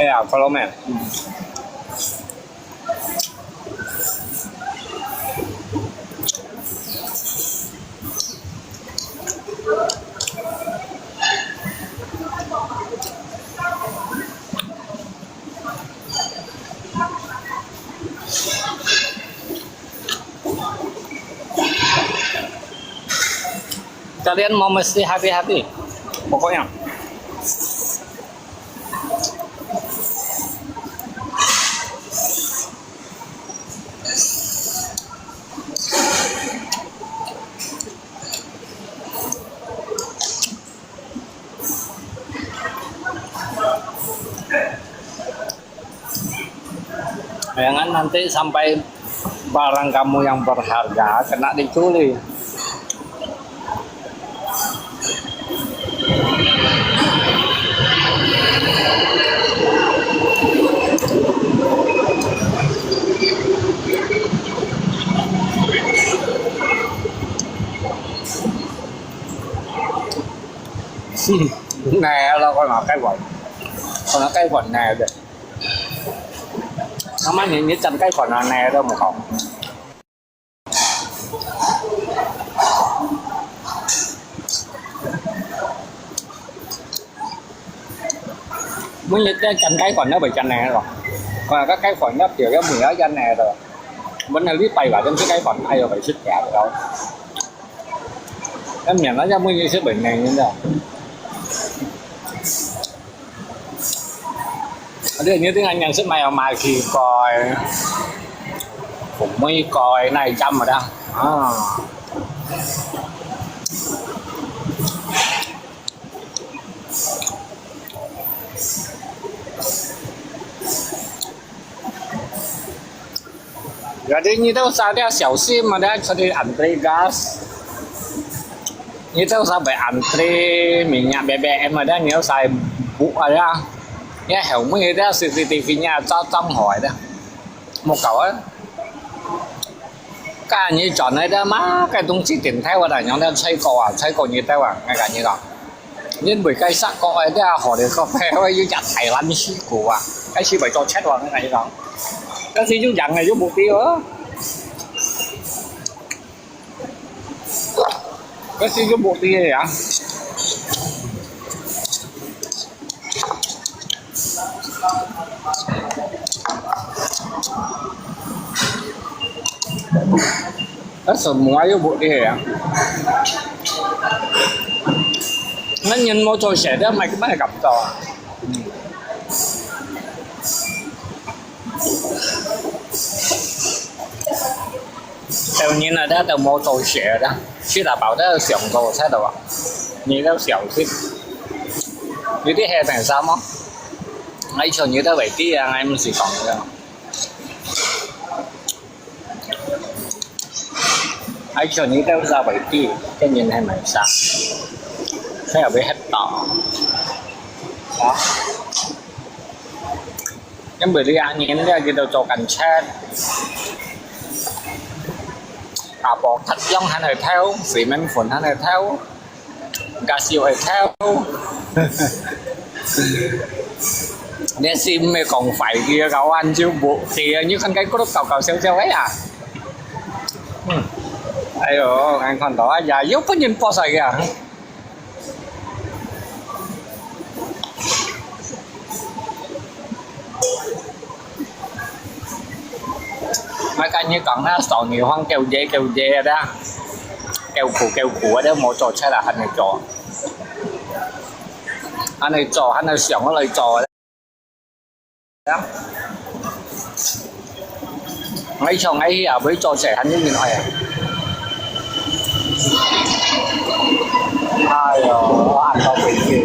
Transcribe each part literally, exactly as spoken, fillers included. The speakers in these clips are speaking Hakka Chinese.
係啊，可樂味。嗯。Kalian mau mesti hati-hati. Pokoknya. Jangan nanti sampai barang kamu yang berharga kena dicuri. Nè lo, con nó cái quần, con nó cái quần nè được. Nó mà nhìn như chân cái quần nó nè đâu mà không. Mới như cái chân cái quần nó bị chân nè rồi. Còn là cái cái quần nó kiểu giống mình ở chân nè rồi. Vẫn là lý tay vào trong cái quần ai rồi phải xích kẹt rồi. Cái miệng nó giống như xích bệnh này như thế. Ada ni tengah yang semai mai ki koi. Kumui koi nai jam ada. Ah. Jadi你兜儕都小心啊，你出去antri gas。你兜儕會antri minyak B B M啊，你兜儕book啊，你後尾个C C T V呢，裝裝好个，莫搞啊。跟你轉來个嘛，該東西點睇我啦，讓佢吹過啊，吹過你兜啊，𠊎跟你講。 因為該煞個个，這下河裡個，有隻大爛屁股啊，該係為做chết啊，𠊎跟你講。該係有人个，有目的哦。該係有目的个呀。 Asa semua ayo buat dia ya. Ngan nyen mau cho share dia mai mai kam to. Hmm. Tao nyen ada tao mau cho share dah. Sila bảo tao siang to sai tao. Ni tao siang sih. Ni di he tang sama. Ngai cho ni tao bai di ya ngai mesti kong ya. Ai cho ni tao ra bai ti, cái nhìn hay mày sao? Thế ở bên hết tỏ. Đó. Nhưng bởi vì anh nhìn ra cái đầu cho cảnh sát. À, bỏ thật giống hẳn hơi theo, vì mình phun hẳn hơi theo. Gà siêu hơi theo. Nè sim mê còn phải kia gạo ăn chứ bộ kia như khăn cái cốt gạo gạo xéo xéo ấy à. Hmm. Ai yo, anh còn đó ya, yo pun nhìn po sai kìa. Mai cái như còn ha, sau nhiều hoang kêu dê kêu dê đó. Kêu khổ kêu khổ đó, mua cho chết là hẳn này cho. Hẳn này cho, hẳn này xiong nó lại cho. Đó. Ngay sau ngay hi à, với cho trẻ hẳn những người nói à. Ai yo, ăn tao bị gì.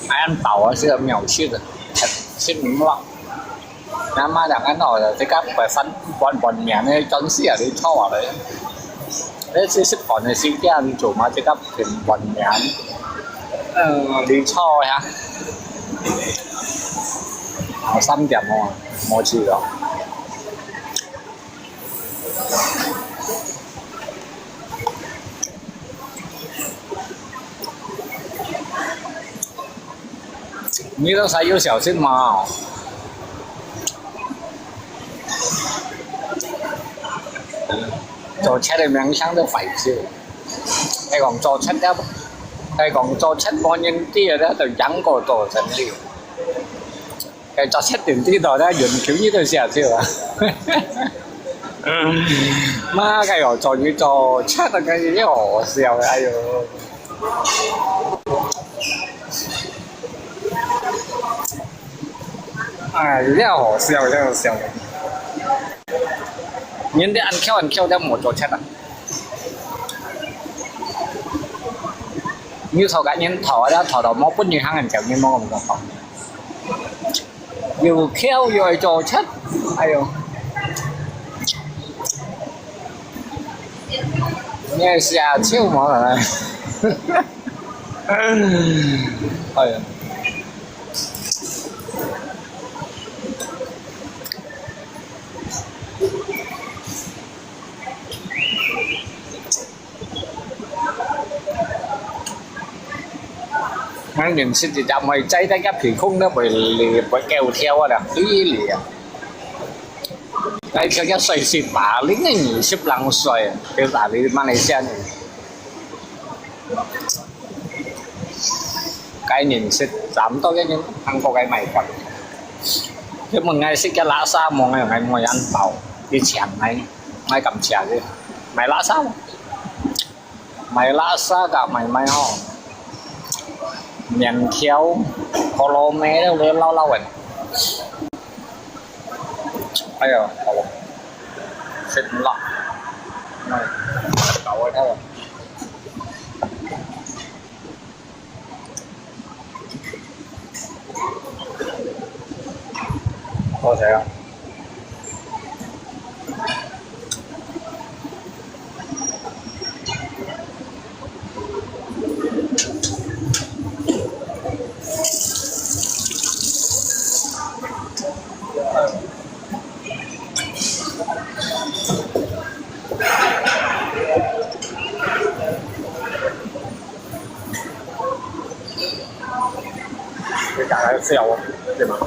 Ai ăn tàu á, sẽ là mèo chết rồi. Chết mình mắc. Ngã má đằng ăn nổi rồi, thì các bài phấn bọn bọn mẹ này chọn xí ở đây cho ở đây. Đấy, xí xếp còn này xí kia ăn chủ mà thì các thì bọn mẹ ăn. Ờ, đi cho hả? Ờ, xăm điểm mà, mua gì rồi. 你都使要小心嘛。做賊个名聲都壞透。係講做賊个，係講做賊無人知个，就贏過做生理。係做賊人知道咧，永久你都寫透啊。媽个喲，做你做賊个，該个好笑个，哎喲。 哎，有影好笑，有影好笑。人哋恁巧恁巧，都無做賊啊！有頭个人頭啊，頭頭無本事行人，叫人無咁講。又巧又愛做賊，哎喲！你係寫笑無啦？哎呀！ 𠊎認識一隻妹仔，在該鼻空都會離，會狗跳啊啦，飛離啊！該條一歲是八零个，二十零歲，佢八零馬來西亞人。 該認識差毋多个人，韓國个賣飯。佢問𠊎食个拉沙無，𠊎，𠊎無人包，佢請𠊎，𠊎感謝佢。賣拉沙無？賣拉沙甲賣賣吼，麵條、可樂味，都老老个。哎呀，好了，食毋落。哎，搞我太了。 好食啊！你打開笑啊，對嗎？